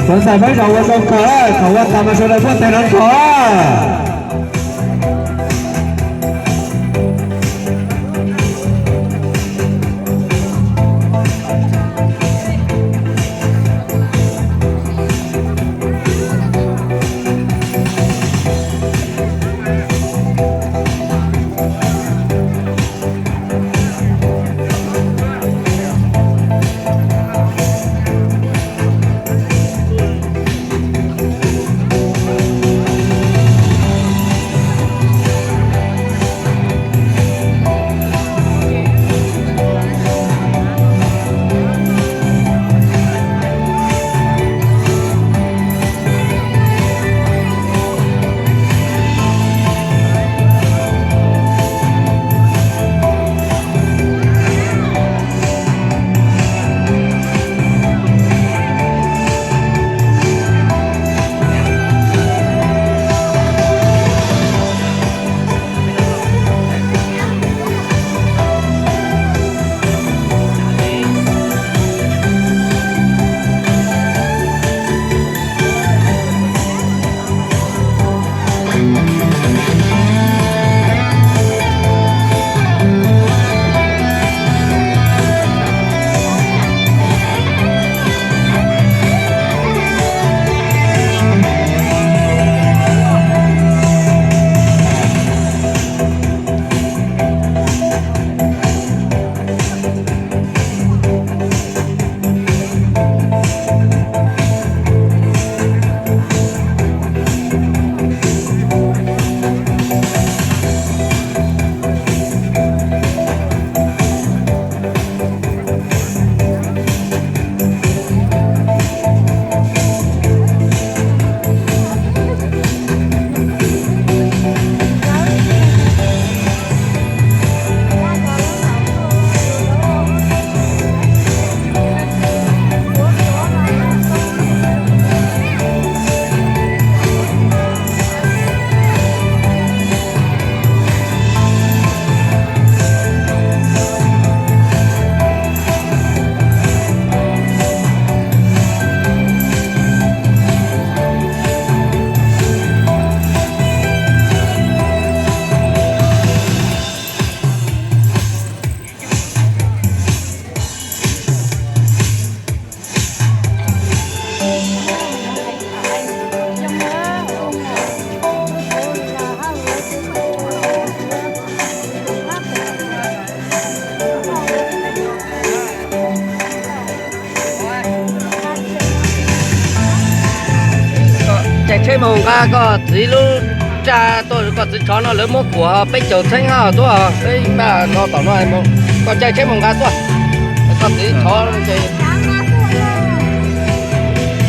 Sawv ntxais peb zaum ua zoo kawg, thaum ua tas mas sawv daws npuaj tes nrov nrov. Caij tsheb mus nqa koj txiv lub tsa tuaj, koj txiv tshov no lawv muab kuam peb caug txheeb hab tuaj, peb npaj no tom no, koj caij tsheb mus nqa tuaj, koj txiv tshov ces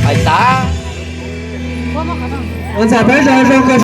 hais tas. Ua ntxhais peb zoo zoo kawg